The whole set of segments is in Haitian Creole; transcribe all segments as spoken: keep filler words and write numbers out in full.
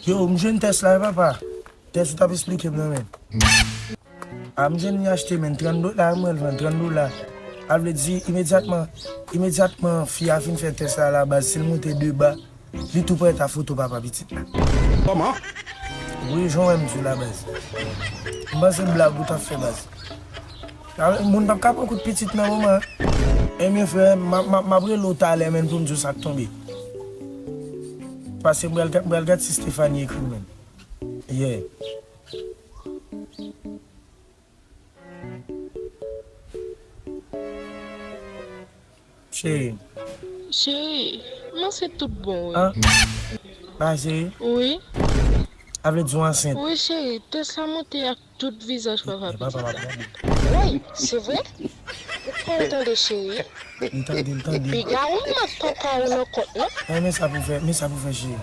Yo, m jwenn tès la, wi, papa. Tès ou t ap esplike m nan, men. A, m jwenn li achte, men, trant dola, m wè l vann trant dola. A vle di, imedyatman, imedyatman fi a fin fè tès la, la baz, si l moute de ba, li tou prèt a foto papa pitit la. Kòman? Wi, jan w wè m di w la, baz. M panse blag ou t ap fè, baz. A, moun p ap ka pran kout pitit nan moman an. Ebyen, frè, m ap, m ap, m ap rele w talè, men, pou m di w sa k tonbe. Paske m pral, m pral gad si Stephanie ekri m, men. Yeah. Cheri. Cheri, m ansent tout bon, wi. An? Ba, cheri. Wi. A vle di w ansent? Wi, cheri, tès la monte ak tout vizaj papa pitit la. Woy, se vre? Ou pa tande, cheri? M tande, m tande. Piga ou m ak papa ou nan kont, non? An, men sa pou fè, men sa pou fè, cheri.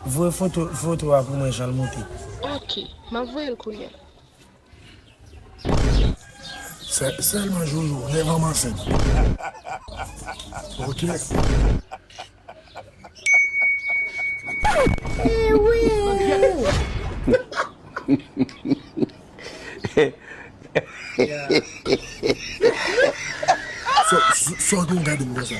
Voye foto, foto a pou mwen, jan l monte. Ok, m ap voye l kounye a. Sè-, sèlman Jojo, rèv an m ansent. Ok. Sa, sa, sa w gen w gade m konsa?